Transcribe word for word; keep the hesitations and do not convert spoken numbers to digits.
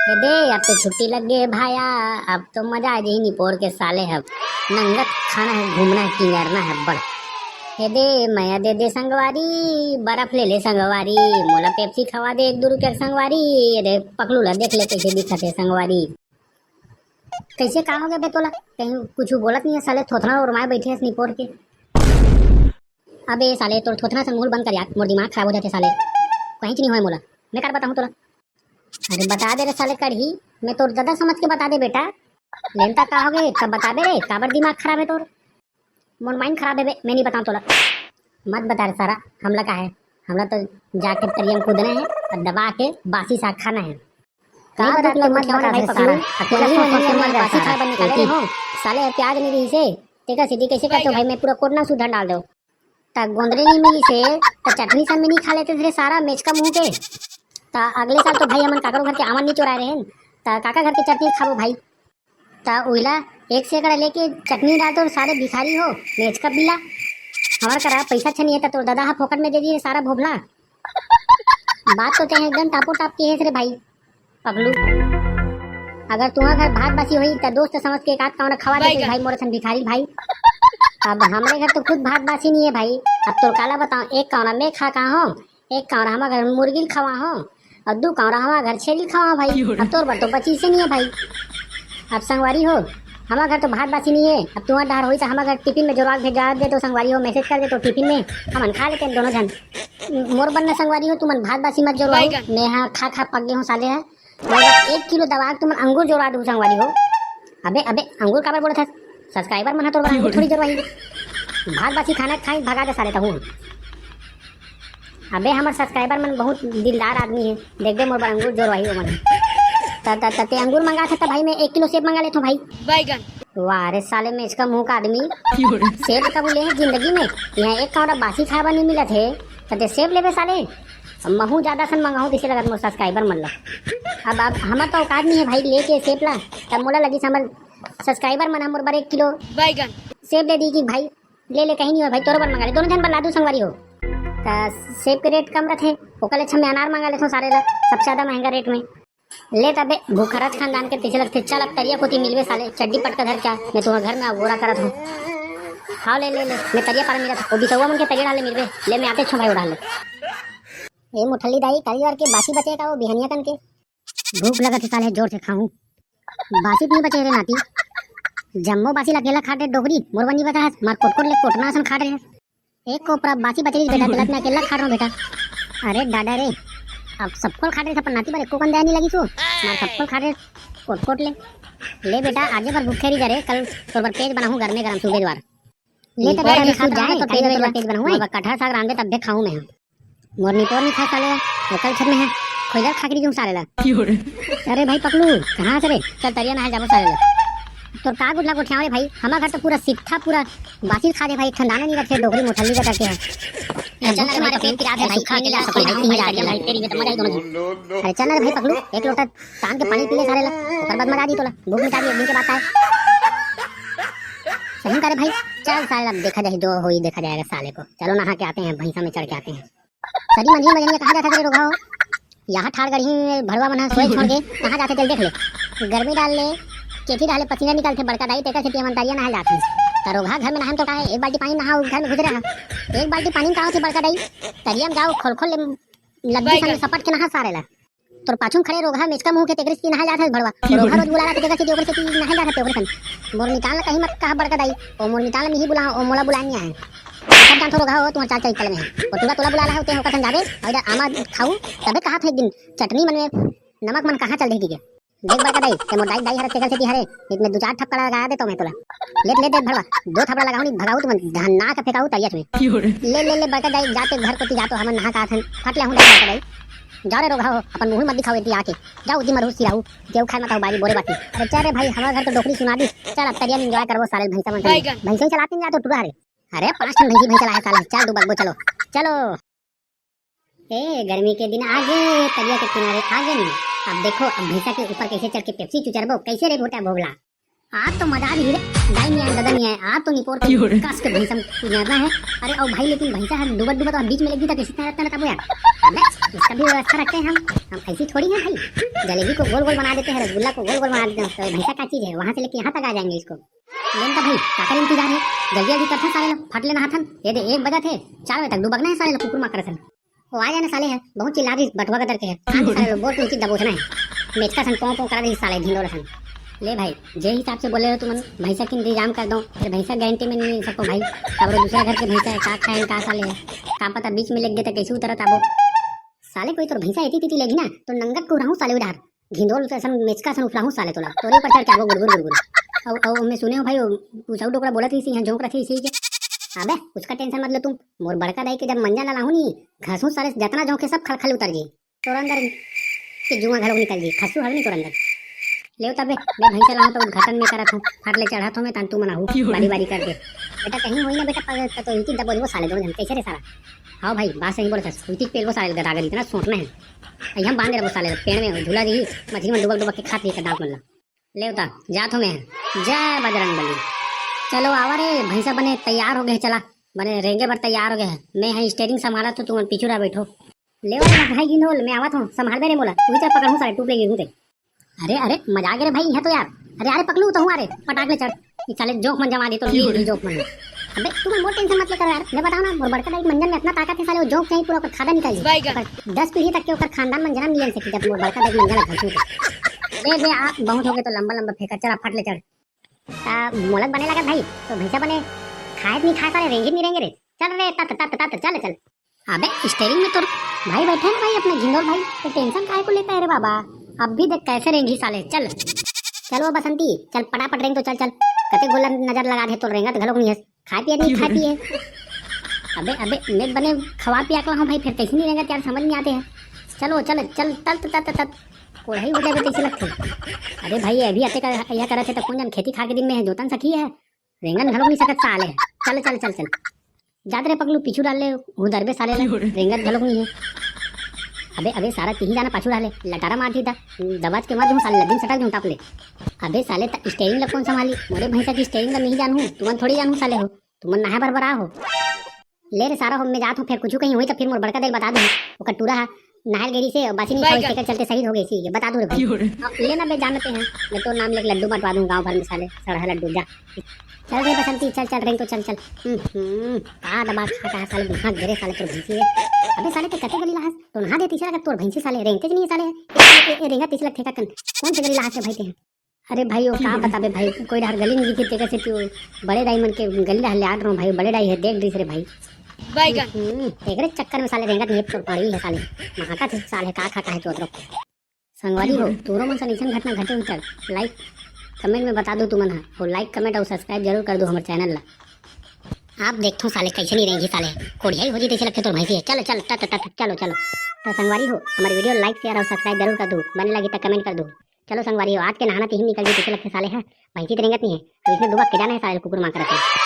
ए दे, अब तो छुट्टी लग गई भाया। अब तो मजा आ जाही निपोर के साले। अब नंगत खाना है, घूमना है, किंगरना है बड़। ए दे, मया दे दे संगवारी, बर्फ ले ले संगवारी, मोला पेप्सी खवा दे एक दो रुपया के संगवारी। ए दे, पकलू ला देख ले कैसे दिखत है संगवारी। कैसे का हो गया बे तोला? कहीं कुछ बोलत नहीं है साले, थोथना ओरमाए बैठे है निपोर के। अबे साले, तोर थोथना से मुंह बंद कर यार, मोर दिमाग खराब हो जाते साले। कहीं नहीं होए मोला, मैं कर बताऊं तोला। अरे बता दे रे साले कढ़ी, मैं तोर दादा समझ के बता दे बेटा। लेनता का हो गए तब बता दे रे, काबर दिमाग खराब है तोर? मोर माइंड खराब है बे, मैं नहीं बताऊं तोला। मत बता रे सारा, हमला का है? हमला तो जाके तरिया में कूदना है और दबा के बासी साग खाना है। का नहीं बता, दुख लग मत बता भाई रे पकलू। सारा। अकेला अकेला सोच सोच के मर जा बासी सारा। खाए बर निकाले रे हो। साले प्याज नहीं रही से, तेकर सीधी कैसे करते हो भाई, मैं पूरा कोटना सुधर डाल दो। त गोंदरे नहीं मिली से, त चटनी सन में नहीं खा लेते थे सारा मेचका मुंह के। त अगले साल तो भाई हमन काकरो घर के आमन नहीं चोराए रहे, त काका घर के चटनी खाबो भाई। त उहिला एक सैकड़ा लेके चटनी डाल दो सारे भिखारी हो, मेचका बिल्ला। हमार करा पैसा छनिए त तोर दादा हा फोकट में दे दिए सारा भोभला। बात तो तें एकदम टापो टाप के हेस रे भाई पगलू। अगर तुम्हार घर भात बासी होई त दोस्त समझ के एक आध कावना खवा देते भाई, मोर सन भिखारी भाई। अब हमरे घर तो खुद भात बासी नहीं है भाई। अब तोर काला बताओ, एक कावना मैं खा कहा हूँ, एक कावना हमार घर मुर्गी ल खवा हूँ और दू कावना हमार घर छेरी ल खवा हूँ भाई। अब तोर बर तो बची से नहीं है भाई। अब संगवारी हो, हमार घर तो भात बासी नहीं है। अब तुम्हार डहर होई त हमार घर टिफिन में जोरवा के भेजा दे तो संगवारी हो, मैसेज कर दे तो टिफिन में हमन खा लेते हैं दोनों झन। मोर बर न संगवारी हो, तुमन भात बासी मत जोरवाओ। मैं हा खा खा पक गए हूँ साले हा। मैं एक किलो दवा के तुमन अंगूर जोरवा दू संगवारी हो। अबे अबे, अंगूर काबर बोलत हस? सब्सक्राइबर मन ह तोर बर अंगूर थोड़ी जोरवाही। भात बासी खाना खाई भगा दे साले तहूँ। अबे हमर सब्सक्राइबर मन बहुत दिलदार आदमी है, देख दे मोर बर अंगूर जोरवाही ओमन। त त त ते अंगूर मंगा था त भाई मैं एक किलो सेब मंगा लेथो भाई। बैगन। वाह रे साले मेचका मुंह का आदमी। सेब कब ले है जिंदगी में? यहाँ एक कौड़ा बासी खाए बर नहीं मिलत है, त ते सेब लेबे साले? अब महू ज्यादा सन मंगाहूँ, किसे लगत मोर सब्सक्राइबर मन ला। अब अब हमर तो औकात नहीं है भाई लेके सेब ला, तब मोला लगी समझ सब्सक्राइबर मन हमर बर एक किलो बैगन। सेब दे दी कि भाई ले ले, कहीं नहीं हो भाई, तोरो बर मंगा ले, दोनों जन बर ला दू संगवारी हो। त सेब के रेट कम रथे, ओकर ले अच्छा मैं अनार मंगा लेथों सारे ला, सबसे ज्यादा महंगा रेट में। ले तबे भूखरत खानदान के तइसे लगथे। चल अब तरिया कोती मिलबे साले, चड्डी पटका धर के आ, मैं तुम्हार घर में अगोरा करत हूँ। हाँ ले ले ले, मैं तरिया पार मिलत हूँ, ओ बिसौआ मन के तरिया डाले मिलबे। ले मैं आते छो भाई उड़ा ले। ए मुठल्ली दाई, काली बार के बासी बचे का वो बिहनिया कन के? भूख लगत है साले, जोर से खाऊं। बासी नहीं बचे रे नाती, जम्मो बासी ला अकेला खा दे डोकरी, मोर बर नहीं बचा है, मार कोट कोट ले कोटना असन खा रहे। एक कोपरा बासी बचरी बेटा, तेला मैं अकेला खा रहा हूँ बेटा। अरे डाडा रे, अब सबको खा रहे थे, पर नाती पर एको कन दया नहीं लगी सो, मार सबको खा रहे कोट कोट ले। ले बेटा, आजे बर भूखे रही जा रे, कल तोर बर पेज बनाहूँ गरमे गरम सूबे द्वार। ले तब बेटा, सूझ जाए, तो पेज तोर बर पेज बनाहूँ, कटहर साग रांधे तब भी खाऊँ मैं। मोर निपोर नहीं खा साले, वो कल छत में है, खोइलर खा के नहीं साले ला। अरे भाई पकलू, कहाँ से रे? चल तरिया नहाए जाबो साले ला। तोर का गुठला गोठियाव रे भाई, हमार घर तो पूरा सिट्ठा, पूरा बासी खा दे भाई, ठंडाना नहीं रखे, डोकरी मोठल्ली का करके है। चल ना, हमारे पेट पिरात है भाई, खा के ला, भाई, तेरी में तो मजा आई दोनों जन। अरे चल ना रे भाई पकलू, एक लोटा तान के पानी पी ले साले ला, ओकर बाद मजा आ जी तोला, भूख मिटा दी, एक दिन के बात है। सही करे भाई, चल साले ला, देखा जाए जो होई, देखा जाएगा साले को। चलो नहा के आते हैं, भैंसा में चढ़ के आते हैं। सरी मंझी मजनिया कहाँ जाथे रे रोगहा हो? यहाँ ठाड़ गढ़ी भड़वा मन ह सोए छोड़ के कहाँ जाथे तेल देख ले। गर्मी डाल ले, केठी डाल ले, पसीना निकलथे बड़का दाई, तेकर सेती हमन तरिया नहाए जाथन। त रोगहा घर में नहाए तो का है, एक बाल्टी पानी नहाओ, घर में घुस रहा। एक बाल्टी पानी में का होथे बड़का दाई, तरिया में जाओ, खोल खोल ले, लद्दी सन में सपट के नहा सारे ला। तोर पाछू में खड़े रोगहा मेचका मुंह के तेकरे सेती नहाए जात हस भड़वा। रोगहा रोज बुला रहा तेकरे सेती, ओकरे सेती नहाए जात हस ओकरे सन। मोर नितान ला कहीं मत कहा बड़का दाई, ओ मोर नितान ला मिही बुला, ओ मोला बुलाए नहीं आए। सब जानथो रोगहा हो, तुम्हार चाल चरित्र में है। ओ टूरा तोला बुला रहा होते हैं, ओकर सन जाबे, और इधर आमा खाऊ, तबे कहा था एक दिन, चटनी मन में नमक मन कहाँ चल देगी के। देख बड़का दाई, ते मोर दाई, दाई हरे तेकर सेती हरे, नहीं तो मैं दो चार थप्पड़ लगा देता हूँ मैं तोला। ले, ले, दे भड़वा, दो थप्पड़ लगाऊ नहीं, भगाऊ तुम, धन्ना का फेंकाऊ तरिया में। ले, ले, ले, बड़का दाई, जाते घर कोती जातो, हमन नहा का आथन, फट ले हूँ दाई, बड़का दाई। जाओ रे रोगहा हो, अपन मुंह मत दिखाओ यदि आके। जाओ उदी मरहू सिराऊ, केहू खाए मत हो बारी बोरे बाटी। अरे चल रे भाई, हमारे घर तो डोकरी सुना दी। चल अब तरिया में एंजॉय करबो साले भैंसा मन संगे। भैंसा ही चलाते नहीं जातो टूरा रे। अरे पांच ठन भैंसी भैंसा लाए साले, चल दू बगबो चलो। चलो। ए गर्मी के दिन आ गे, तरिया के किनारे आ गे। अब देखो अब भैंसा के ऊपर कैसे चढ़ के पेप्सी चुचरबो, कैसे रे भोटा भोगला। आज तो मजा आ रही रे। दाई नहीं आए, दादा नहीं आए, आज तो निपोर के कस के भैंसा में कुदाना है। अरे ओ भाई, लेकिन भैंसा है डूबत डूबत और बीच में लग गई तो किसी तरह रहता ना तब यार। अबे, इसका भी व्यवस्था रखते हैं हम। हम ऐसी थोड़ी है भाई, जलेबी को गोल गोल बना देते हैं, रसगुल्ला को गोल गोल बना देते हैं, तो भैंसा का चीज है, वहां से लेके यहाँ तक आ जाएंगे इसको। लेन तो भाई, काकर इंतजार है, जल्दी जल्दी करथन साले ला, फट ले नहाथन। ये दे एक बजत हे, चार बजे तक डूबकना है साले ला, कुकुर माकर सन। वो आ जाना साले है, बहुत चिल्ला रही बटुआ कतर के है। आने साले लो, बोल तू उचित दबोचना है। मेचका सन पों पों करा रही साले ढिंडोरा सन। ले भाई, जे हिसाब से बोले हो तुमन, भैंसा के इंतजाम कर दो, फिर भैंसा गारंटी में नहीं सबको भाई। अब वो दूसरा घर के भैंसा है, का खाए का साले है, का पता बीच में लग गए तो कैसे उतरत आबो। साले कोई तोर भैंसा एती तीती लेगी ना, तो नंगत को रहूं साले उधार। घिंदोल असन मेचका सन उफलाहूं साले तोला, तोरे ऊपर चढ़ के आबो गुरगुर गुरगुर। अउ अउ मैं सुने हो भाई, वो पूछाऊ डोकरा बोलत रही, यहाँ झोंक रखी इसी के। अबे उसका टेंशन मत लो तुम, मोर बड़का दाई के जब मंजा ला लाहूं नी, घसू साले जतना झोंके सब खलखल उतर जी। तोर अंदर के जुआ घलो निकल जी, खसू हवे नी तोर अंदर। ले तबे, मैं भैंसा लाहूं तो उद्घाटन में करत हूं, फाट ले चढ़त हूं मैं, तन तू मनाहू, बारी बारी करके। बेटा कहीं होई ना बेटा, पग-, तो इनकी दबोचबो साले दोनों जन, कैसे रे साला? हाँ भाई, बात सही बोलत हस, उचित पेलबो साले गदागर, इतना सोचना है। अई हम बांधे रहबो साले, पेड़ में झूला रही, मछली में डुबक डुबक के खात रही दांत मन ला। ले उता, जात हो मैं। जय बजरंग बली। चलो आवा रे, भैंसा बने तैयार हो गए, चला। बने रेंगे बर तैयार हो गए हैं। मैं है स्टीयरिंग संभाला तो तुम पीछू रहा बैठो। ले उता भाई गिंदोल, मैं आवत हूँ, संभाल बे रे मोला। तू ही चल पकड़ूँ साले, टूट लेगी हूँ ते। अरे, अरे, मजा आ गया रे भाई, यहाँ तो यार। अरे, अरे, पकलू तो हूँ, अरे, पटाक ले चढ़। ये साले जोंक मन जमा दे तो ये, ये जोंक मन। अबे, तू मन मोर टेंशन मत ले कर यार। मैं बताओ ना, मोर बड़का दाई के मंजन में इतना ताकत है, साले वो जोंक चाहे पूरा ओकर खादा निकल जाए। ओकर दस पीढ़ी तक के ओकर खानदान मन जनम नहीं ले सके, जब मोर बड़का दाई के मंजन में घुसू तो। बे, बे, आ, बहुत हो गए तो लंबा लंबा फेंका, चला फट ले चढ़। आ, मोलक बने लगत भाई, तो भैंसा बने खाए नहीं खाए, साले रेंगे नहीं रेंगे रे। चल रे, तत, तत, तत, चल, चल। अबे, स्टीयरिंग में तो भाई बैठे हैं भाई, अपने घिंदोल भाई, तो टेंशन काहे को लेता है रे बाबा? अब भी देख कैसे रेंगी साले, चल। चलो बसंती, चल पटापट रेंग तो चल, चल। कते गोला नजर लगा दे तो रेंगत घलोक नहीं है, खाए पिए नहीं, खाए पिए। अबे, अबे, मैं बने खवा पिया के हूँ भाई, फिर कैसे नहीं रेंगत यार, समझ नहीं आते हैं। चलो, चल, चल, तल, तल, तल, तल। कोढ़ई हो जाबे तैसे लगथे। अरे भाई, अभी अते कर, यह करत हे त कोन जन खेती खा के दिन में है, जोतन सखी है, रेंगन घलोक नहीं सकत साले। चल, चल, चल, चल। जात रे पगलू, पीछू डाल ले, हुदरबे साले ला, रेंगत घलोक नहीं है। अबे, अबे, सारा तिही जाना पाछू डाले, लटारा मार दी था, दबाज के मार दूं साले, लदिन सटक दूं टाप ले। अबे साले, त स्टीयरिंग ला कौन संभाली? मोरे भैंसा की स्टीयरिंग ला नहीं जानू, तुमन थोड़ी जानू साले हो, तुमन नहाए बर बरा हो। ले रे सारा हो, मैं जात हूँ, फिर कुछ कहीं हुई तो फिर मोर बड़का दाई बता दूँ। ओकर टूरा हा नहाए गेरी से बासी नहीं खाओ, तेकर चलते शहीद हो गई सी, ये बता दूँ रे भाई। क्यों रे? अब ले ना बे, जानते हैं, मैं तो नाम लेके लड्डू बंटवा दूँ गाँव भर में साले, सड़हा लड्डू जा। चल रे बसंती, चल, चल, रेंग तो चल, चल। हम्म, हम्म, का दबा खा कहा साले, नहा गेरे साले तोर भैंसी है। अबे साले, ते कते गली लाहस? तो नहा दे तीसरा का तोर भैंसी साले, रेंगते नहीं साले। ए, ए, ए, रेंगा तीसरा ठेका कन। कौन से गली लाहस रे भाई ते? अरे भाई, वो का बताबे भाई, कोई डहर गली नहीं दिखी, तेकर से तू बड़े दाई मन के गली डहर ले आत रहो भाई, बड़े दाई है, देख दिस रे भाई। बैगन। हम्म, एकरे चक्कर में साले रेंगत नहीं है, तोर पड़ी है साले। महाका थे साले, का खा का है चोदरो। संगवारी हो, तोरो मन से अइसन घटना घटे हो तक like comment में बता दो तुमन हा, और like comment और subscribe जरूर कर दो हमर channel ला। आप देखथो साले कैसे नहीं रेंगी साले, कोढ़ियाई हो जी तैसे लगथे तोर भैंसी है। चलो, चल, टट, टट, चलो, चलो। तो संगवारी हो, हमारे video like, share और subscribe जरूर कर दो, बने लगी तो comment कर दो। चलो संगवारी हो, आज के नहाना तिही निकल गई तैसे लगथे साले है, भैंसी तो रेंगत नहीं है, तो इसमें डुबक के जाना है साले कुकुर मांग करत है।